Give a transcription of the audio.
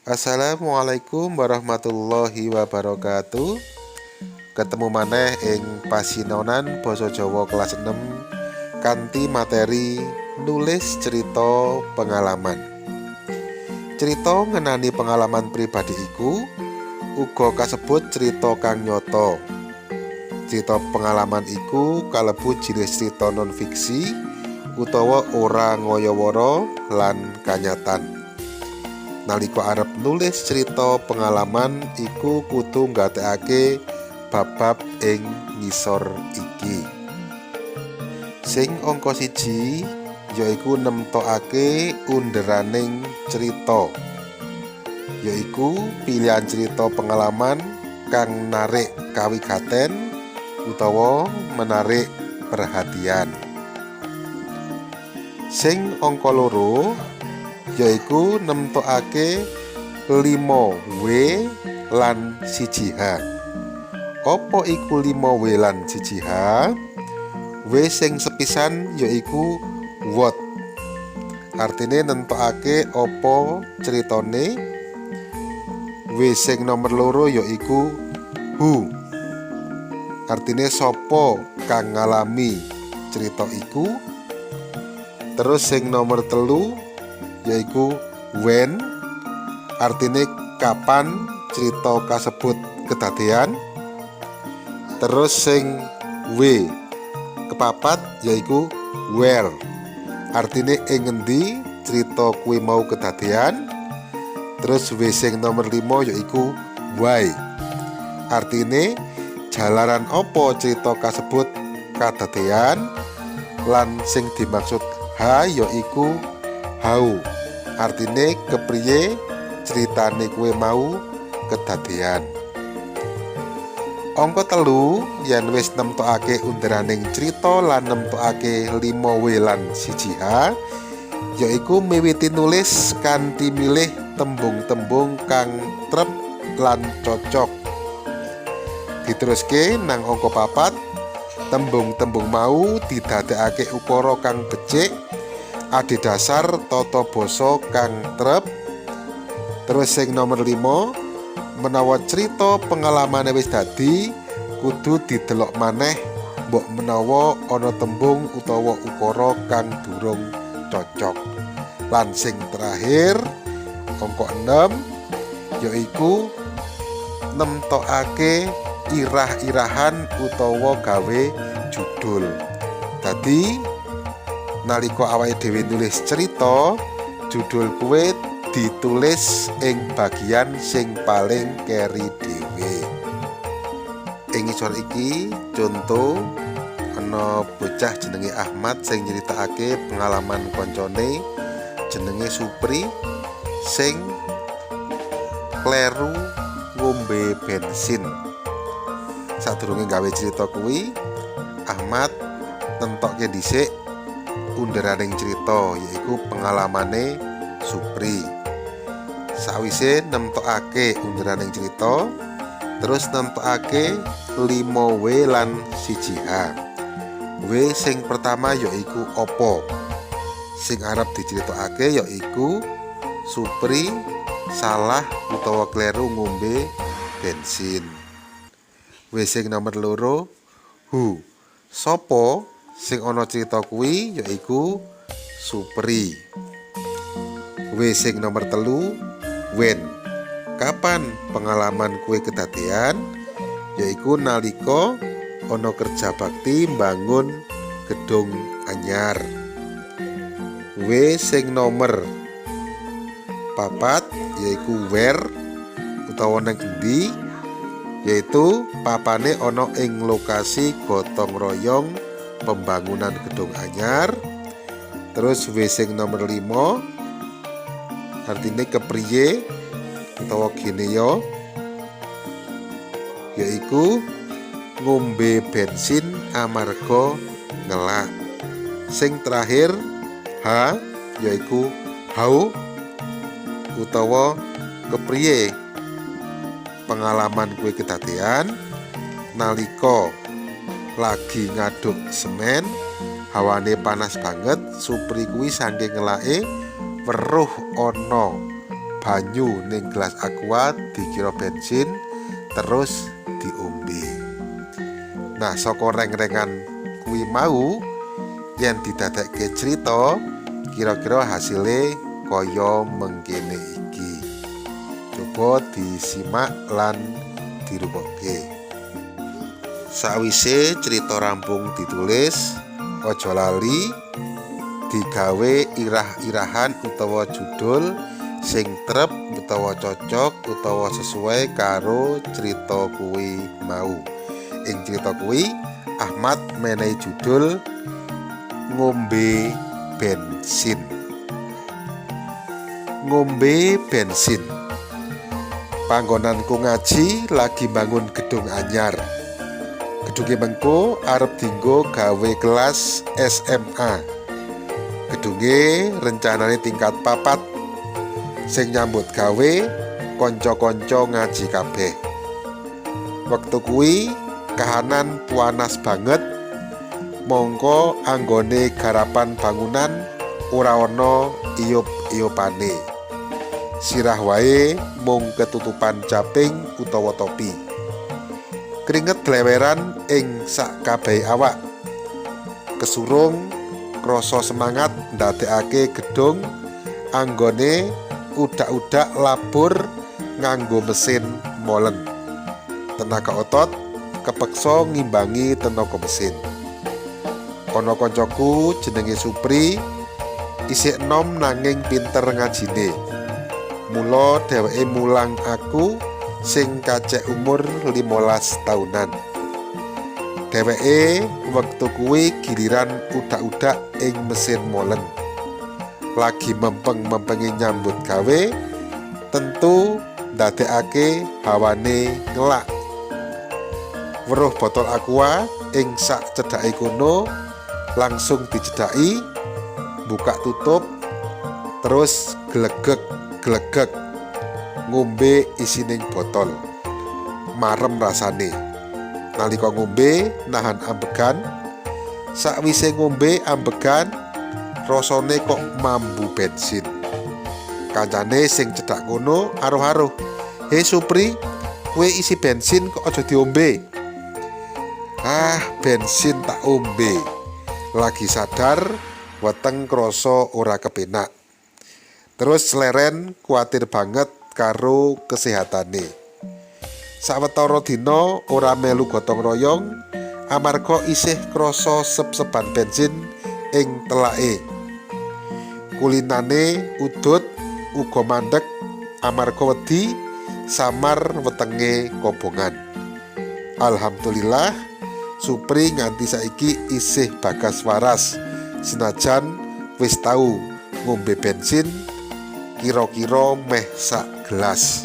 Assalamualaikum warahmatullahi wabarakatuh. Ketemu maneh ing pasinaonan basa Jawa kelas 6 kanthi materi nulis cerita pengalaman. Cerita ngenani pengalaman pribadi iku uga kasebut cerita kang nyata. Cerita pengalaman iku kalebu jinis cerita non fiksi utawa ora ngayawara lan kanyatan. Nalika arep nulis cerita pengalaman iku kudu nggatekake bab-bab ing ngisor iki. Sing angka 1 yaiku nemtokake underaning cerita. Yaiku pilihan cerita pengalaman kang narik kawigaten utawa menarik perhatian. Sing angka 2 yaiku nemtokake 5 W lan 1 H. Apa iku 5 W lan 1 H? W sing sepisan yaiku what. Artine nentokake apa critane. W sing nomer 2 yaiku who. Artine sapa kang ngalami cerita iku. Terus sing nomor 3 yaiku when, artine kapan cerita kasebut kedadean. Terus sing W kepapat yaiku where, artine ing ngendi cerita kuwi mau kedadean. Terus W sing nomor 5 yaiku why, artine jalaran apa cerita kasebut kadadean. Lan sing dimaksud H yaiku how, artine kepriye critane kuwi mau kedadean. Angka 3, yen wis nemtokake underaning crita lan nemtokake 5 W lan 1 H, yaiku miwiti nulis kanthi milih tembung-tembung kang trep lan cocok. Diteruske nang angka 4, tembung-tembung mau didadekake ukara kang becik adhedhasar tata basa kang trep. Terus sing nomor 5, menawa crita pengalamane wis dadi, kudu didelok maneh mbok menawa ana tembung utawa ukara kang durung cocok. Lan sing terakhir angka 6 yaiku nemtokake irah-irahan utawa gawe judul. Dadi nalika awake dhewe nulis cerita, judul kuwe ditulis ing bagian sing paling keri dhewe. Ing ngisor iki conto ana bocah jenenge Ahmad sing nyritakake pengalaman koncone jenenge Supri sing kleru ngombe bensin. Sadurunge gawe cerita kuwi, Ahmad nentokke dhisik underaning cerita, yaiku pengalamane Supri. Sawise nemtokake underaning cerita, terus nemtokake 5 W lan 1 H. W sing pertama yaiku apa? Sing arep diceritakake yaiku Supri salah utawa kleru ngombe bensin. W sing nomor 2, who. Sopo sing ana cerita kuwi yaiku Supri. W sing nomor 3, when. Kapan pengalaman kuwi kedadean? Yaiku nalika ana kerja bakti mbangun gedung anyar. W sing nomor 4 yaiku where utawa nang endi, yaitu papane ana ing lokasi gotong royong pembangunan gedung anyar. Terus W sing nomor 5 artine kepriye utawa gene yo, yaiku ngombe bensin amarga ngelak. Sing terakhir H yaiku how utawa kepriye pengalaman kuwi kedadean, nalika lagi ngaduk semen, hawane panas banget, Supri kuwi saking ngelake weruh ana Banyu ning gelas Aqua dikira bensin, terus diombe. Nah, saka reng-rengan kuwi mau, yen didadekke crita, kira-kira hasile kaya mengkene iki. Coba disimak lan dirungokke. Sawise crita rampung ditulis, aja lali digawe irah-irahan utawa judul sing trep utawa cocok utawa sesuai karo crita kuwi mau. Ing crita kuwi Ahmad menehi judul "Ngombe Bensin". Ngombe bensin. Panggonanku ngaji lagi bangun gedung anyar. Gedunge mengko arep dinggo gawe kelas SMA. Gedunge rencanane tingkat 4. Sing nyambut gawe kanca-kanca ngaji kabeh. Wektu kuwi kahanan puanas banget, mongko anggone garapan bangunan ora ana iyup-iyupane. Sirah wae mung ketutupan caping utawa topi. Kringet dleweran ing sak kabehe awak. Kesurung krasa semangat ndadekake gedung anggone udak-udak labur nganggo mesin molen. Tenaga otot kepeksa ngimbangi tenaga mesin. Ana kancaku jenenge Supri, isih enom nanging pinter ngajine. Mula dheweke mulang aku sing kacek umur 15 taunan. Dheweke wektu kuwi giliran udak-udak ing mesin molen. Lagi mempeng-mempenge nyambut gawe, tentu ndadekake hawane ngelak. Weruh botol Aqua ing sak cedhake kono, langsung dicedhaki, buka tutup, terus glegek glegek ngombe isining botol. Marem rasane. Nalika ngombe nahan ambegan, sakwise ngombe ambegan rasane kok mambu bensin. Kancane sing cedhak kono aruh-aruh, "He Supri, kowe isi bensin kok aja diombe." Ah, bensin tak ombe. Lagi sadar weteng krasa ora kepenak. Terus leren kuatir banget karo kesehatane. Sawetara dina ora melu gotong royong amarga isih krasa sep-sepan bensin ing telake. Kulinane udut uga mandek amarga wedi samar wetenge kobongan. Alhamdulillah, Supri nganti saiki isih bagas waras, senajan wis tau ngombe bensin kira-kira meh sak gelas.